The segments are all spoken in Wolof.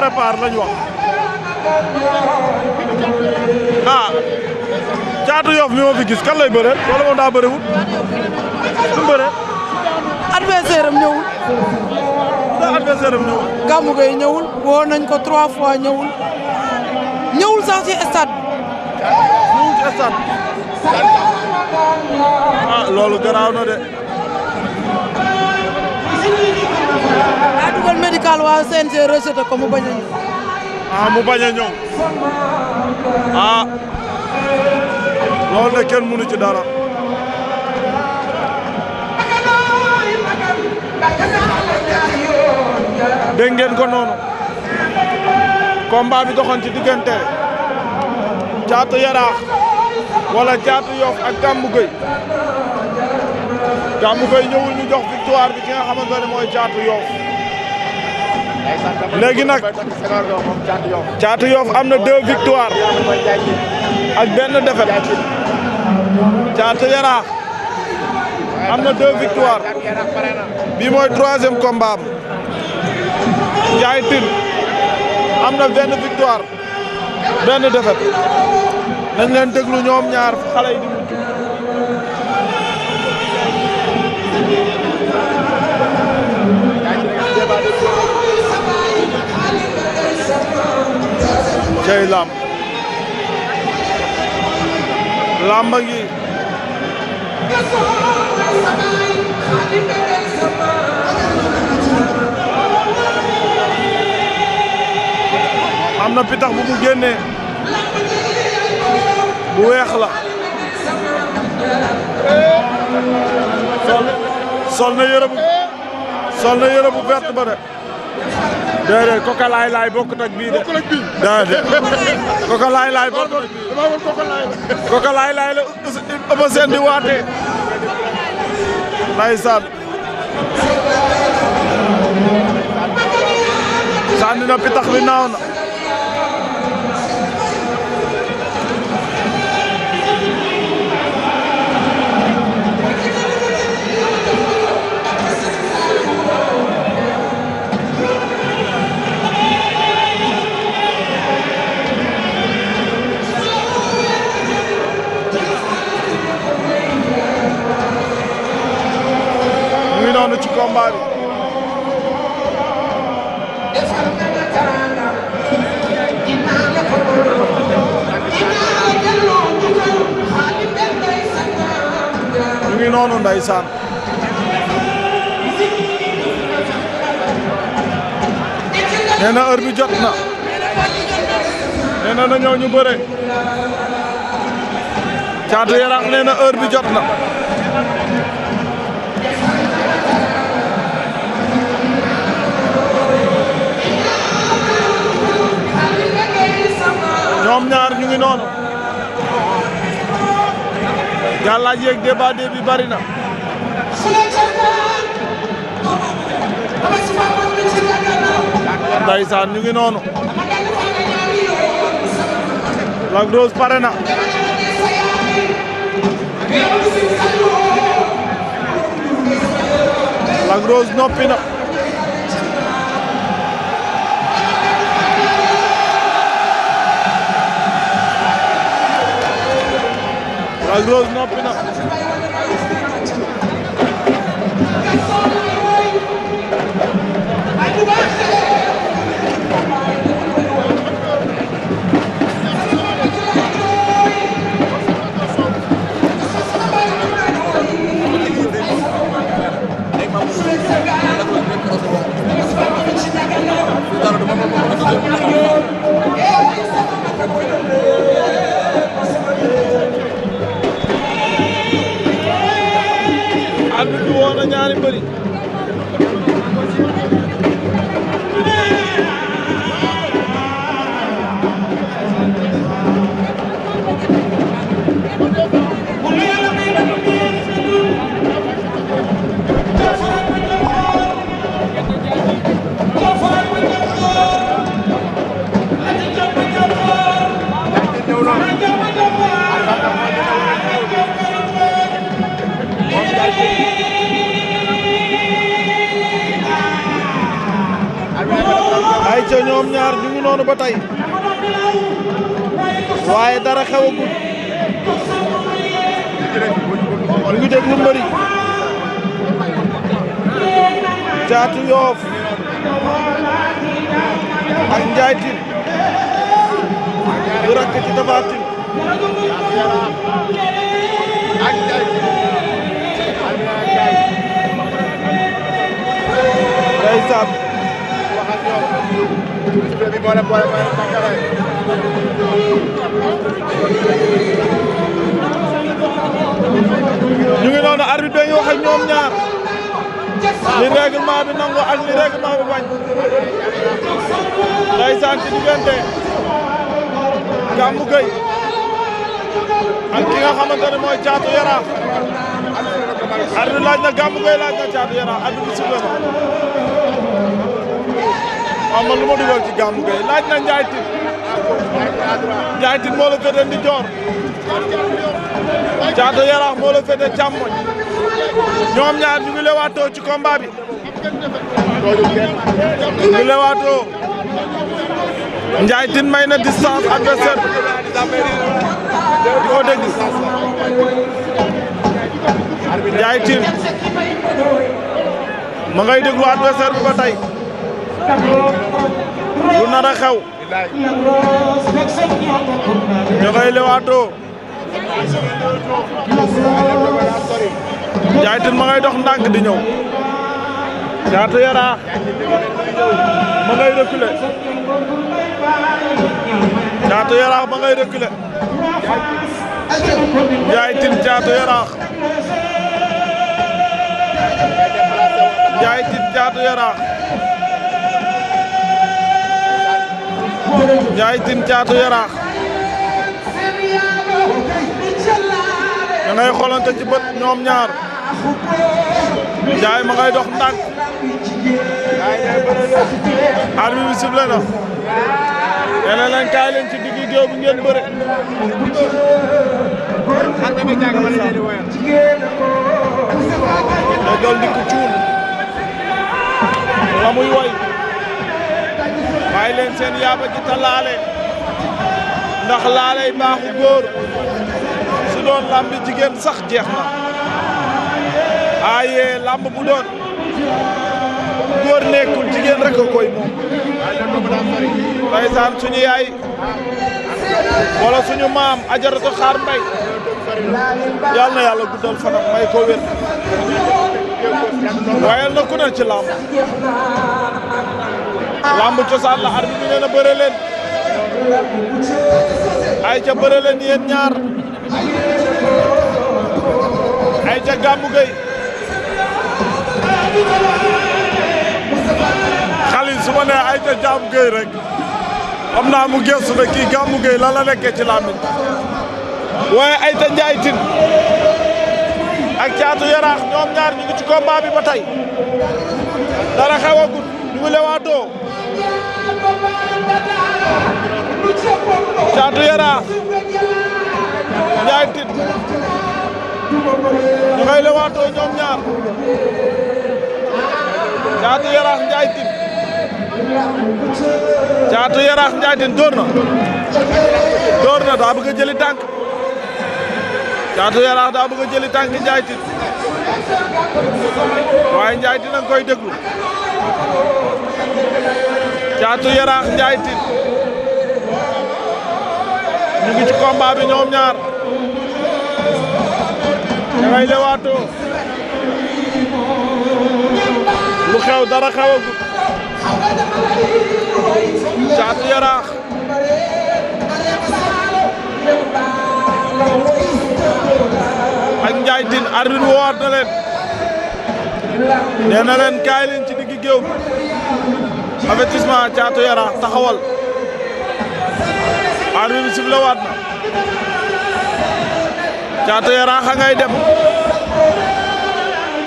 prépare lañ wax ah Caatu Yoff mi ma fi gis kan lay bëre wala moom daa bëriwul su bëre adversaire am ñëwul daa adversaire am ñëwul Gamou Gueye ñëwul woo nañ ko 3 fois ñëwul sax ci stade ñëwul ci stade ah loolu garaaw na de daa dugal médical waa CNG rejeté ko mu bañ a ñëw mu bañ a ñëw loolu de kenn mënu ci dara dégg ngeen ko noonu combat bi doxoon ci diggante Caatu Yaraax wala Caatu Yoff ak Gamou Gueye ñëwul ñu jox victoire bi ki nga xamante ne mooy Caatu Yoff léegi nag Caatu Yoff am na 2 victoires ak benn défaite Caatu Yaraax am na 2 victoires bii mooy 3e combat am Ndiaye Tine am na benn victoire benn défaite nañ leen déglu ñoom ñaar xale yi di mujj cey lamba ngi am na pitax bu mu génnee bu weex la sol na yére bu vert ba de déedéet Coca Laay bokkut ak bii de déedéet Coca Laay bokkut ak bii Coca Laay la Eumeu Sène di waatee ndeysaan sànni na pitax bi naaw na ci combat bi ñu ngi noonu ndeysaan nee na heure bi jot na nee na ñëw ñu bëre Caatu Yaraax nee na heure bi jot na ñoom ñaar ñu ngi noonu gàllaaj yeeg débat bi bari na ndeysaan ñu ngi noonu Lac Rose pare na Lac Rose noppi na Lac Rose noppi na arbitre bi woo na ñaari mbëri ñoom ñaar ñu ngi noonu ba tey waaye dara xewagul ñu ngi déglu mbëri Caatu Yoff ak Ndiaye Tine di rakk ci Tapha Tine ndeysaan ñu ngi noonu arbitre bi wax ak ñoom ñaar li règlement bi nangu ak li règlement bi bañ ndeysaan ci diggante Gamou Gueye ak ki nga xamante ne mooy Caatu Yaraax arbitre laaj na Gamou Gueye laaj na Caatu Yaraax arbitre bi sifflé na waaw man lu ma dugal ci Gamou Gueye laaj na Ndiaye Tine Ndiaye Tine moo la féete ndijoor Caatu Yaraax moo la féete càmmoñ ñoom ñaar ñu ngi lewaatoo ci combat bi ñu ngi lewaatoo Ndiaye Tine may na distance adversaire di ko déglu Ndiaye Tine ma ngay déglu adversaire bi ba tey lu nar a xew ñu ngay lewaatoo Ndiaye Tine ma ngay dox ndànk di ñëw Caatu Yaraax ma ngay reculer Caatu Yaraax ma ngay reculer Ndiaye Tine Caatu Yaraax Ndiaye Tine Caatu Yaraax Ndiaye Tine Caatu Yaraax da ngay xoolante ci bët ñoom ñaar Ndiaye ma ngay dox ndànk arbitre bi sifflé na nee na leen kaay leen ci diggi géew bi ngeen bëre déggal ndikku cuun la muy woy bàyyi leen seen yaaba ji ta laale ndax laaley baaxu góor su doon lambi jigéen sax jeex na aaye lamb bu doon góor nekkul jigéen rek a koy moom ndeysaan suñu yaay wala suñu maam ajaratu xaar mbay yal na yàlla guddal fanam may ko wér wayal na ku ne ci lamb lamb cosaan la arbitre bi nee na bëre leen ay ca bëre leen yéen ñaar ay ca Gamou Gueye Khalil su ma nee ay ca Gamou Gueye rek xam naa mu gëstu ne kii Gamou Gueye la nekkee ci làmmiñ waaye ay ca Ndiaye Tine ak Caatu Yaraax ñoom ñaar ñu ngi ci combat bi ba tey dara xewagut ñu ngi lewaatoo Caatu Yaraax Ndiaye Tine ñu ngay lewaatoo ñoom ñaar Caatu Yaraax Ndiaye Tine Caatu Yaraax Ndiaye Tine door na daa bëgg a jëli tànk Caatu Yaraax daa bëgg a jëli tànk Ndiaye Tine waaye Ndiaye Tine a ngi koy déglu Caatu Yaraax Ndiaye Tine ñu ngi ci combat bi ñoom ñaar ña ngay lewaatoo lu xew dara xewagul Caatu Yaraax ak Ndiaye Tine arbitre woowaat na leen nee na leen kaay leen ci diggi géew bi avertissement Caatu Yaraax taxawal arbitre bi sifflé waat na Caatu Yaraax a ngay dem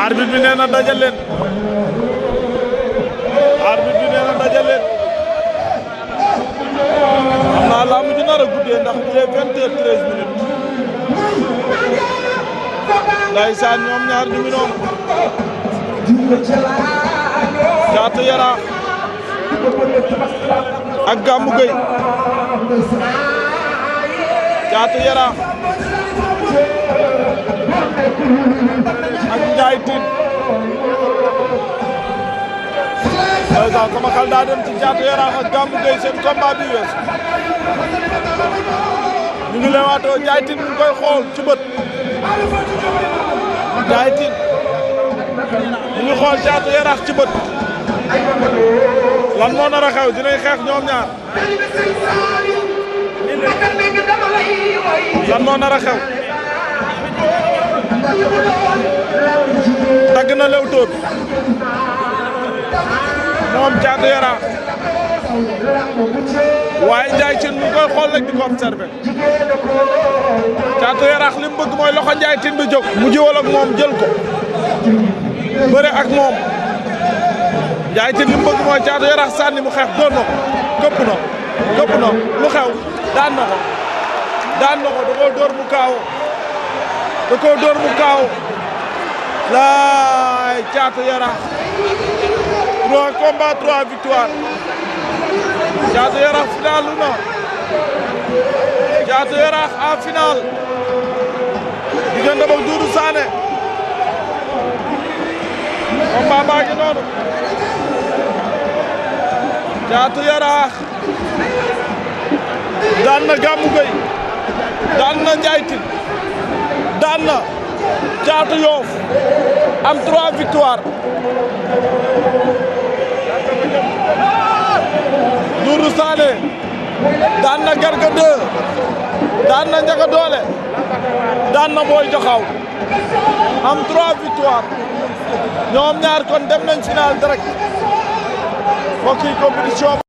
arbitre bi nee na dajal leen arbitre bi nee na dajal leen xam naa lamb ji nar a guddee ndax bu dee 20h13 minutes ndeysaan ñoom ñaar ñu ngi noonu Caatu Yaraax ak Gamou Gueye Caatu Yaraax ak Ndiaye Tine ndeysaan sama xel daa dem ci Caatu Yaraax ak Gamou Gueye seen combat bi wees ñu ngi leewaatoo Ndiaye Tine mu ngi koy xool ci bët Ndiaye Tine mu ngi xool Caatu Yaraax ci bët lan moo nar a xew dinañ xeex ñoom ñaar lan moo nar a xew dagg na Leewtoo bi moom Caatu Yaraax waaye Ndiaye Tine mu ngi koy xool rek di ko observé Caatu Yaraax li mu bëgg mooy loxo Ndiaye Tine bi jóg mu jiwal ak moom jël ko bëre ak moom Ndiaye Tine li mu bëgg mooy Caatu Yaraax sànni mu xeex doon na ko këpp na lu xew daan na ko da koo dóor mu kaaw laay Caatu Yaraax 3 combats 3 victoires Caatu Yaraax final lu na Caatu Yaraax en final diggante ak Doudou Sané combat baa ngi noonu Caatu Yaraax daan na Gamou Gueye daan na Ndiaye Tine daan na Caatu Yoff am 3 victoires Doudou Sané daan na Garga 2 daan na Ndiaga Dollé daan na Boy Jaxaw am 3 victoires ñoom ñaar kon dem nañ final direct mbokk yi compétition